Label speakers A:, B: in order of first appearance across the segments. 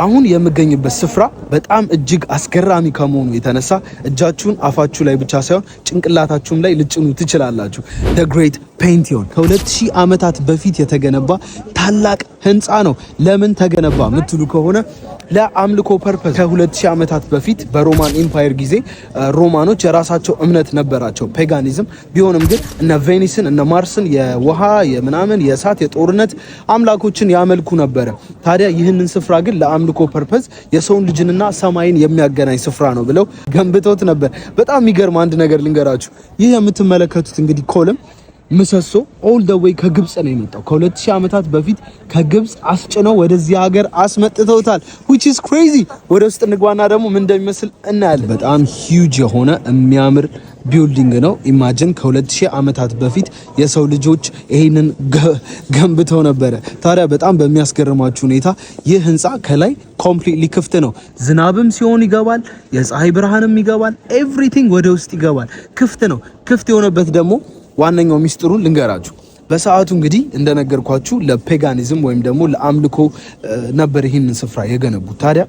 A: አሁን የምገኝበት ስፍራ በጣም እጅግ አስገራሚ ከመሆኑ የተነሳ እጃችሁን አፋችሁ ላይ ብቻ ሳይሆን ጭንቅላታችሁም ላይ ልትጭኑ ትችላላችሁ። The Great Pantheon ከ2000 ዓመታት በፊት የተገነባ ታላቅ ህንፃ ነው። ለምን ተገነባ ምትሉ ከሆነ ለአምልኮ purpose። ከ2000 ዓመታት በፊት በ Roman Empire ጊዜ ሮማኖች የራሳቸው እምነት ነበራቸው፣ paganism ቢሆንም ግን እነ ቬኒስን እነ ማርስን የውሃ፣ የምናምን፣ የእሳት፣ የጦርነት አምላኮችን ያመልኩ ነበረ። ታዲያ ይህንን ስፍራ ግን ለአምልኮ purpose የሰውን ልጅንና ሰማይን የሚያገናኝ ስፍራ ነው ብለው ገንብተውት ነበር። በጣም የሚገርም አንድ ነገር ልንገራችሁ። ይህ የምትመለከቱት እንግዲህ column ምሰሶ all the way ከግብጽ ነው የመጣው። ከ2000 ዓመታት በፊት ከግብጽ አስጭነው ወደዚህ ሀገር አስመጥተውታል፣ which is crazy። ወደ ውስጥ እንግባና ደግሞ ምን እንደሚመስል እናያለን። በጣም huge የሆነ የሚያምር building ነው። Imagine ከ2000 ዓመታት በፊት የሰው ልጆች ይሄንን ገንብተው ነበረ። ታዲያ በጣም በሚያስገርማችሁ ሁኔታ ይህ ህንፃ ከላይ completely ክፍት ነው። ዝናብም ሲሆን ይገባል፣ የፀሐይ ብርሃንም ይገባል፣ everything ወደ ውስጥ ይገባል። ክፍት ነው። ክፍት የሆነበት ደግሞ ዋነኛው ሚስጥሩን ልንገራችሁ። በሰዓቱ እንግዲህ እንደነገርኳችሁ ለ paganism ወይም ደግሞ ለአምልኮ ነበር ይህንን ስፍራ የገነቡት። ታዲያ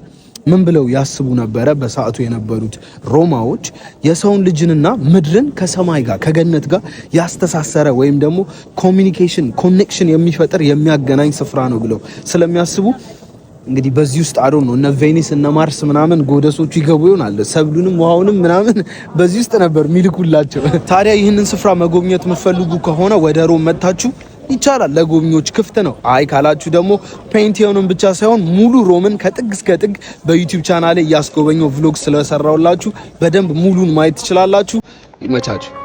A: ምን ብለው ያስቡ ነበረ? በሰዓቱ የነበሩት ሮማዎች የሰውን ልጅንና ምድርን ከሰማይ ጋር፣ ከገነት ጋር ያስተሳሰረ ወይም ደግሞ communication፣ connection የሚፈጥር፣ የሚያገናኝ ስፍራ ነው ብለው ስለሚያስቡ እንግዲህ በዚህ ውስጥ አዶ ነው እነ ቬኒስ እነ ማርስ ምናምን goddess ኦቹ ይገቡ ይሆናል። ሰብሉንም ውሃውንም ምናምን በዚህ ውስጥ ነበር ሚልኩላቸው። ታዲያ ይህንን ስፍራ መጎብኘት የምትፈልጉ ከሆነ ወደ ሮም መጥታችሁ ይቻላል፣ ለጎብኚዎች ክፍት ነው። አይ ካላችሁ ደግሞ ፔንቲዮንን ብቻ ሳይሆን ሙሉ ሮምን ከጥግ እስከ ጥግ በ YouTube ቻናሌ እያስጎበኘው vlog ስለሰራውላችሁ በደንብ ሙሉን ማየት ትችላላችሁ። ይመቻችሁ።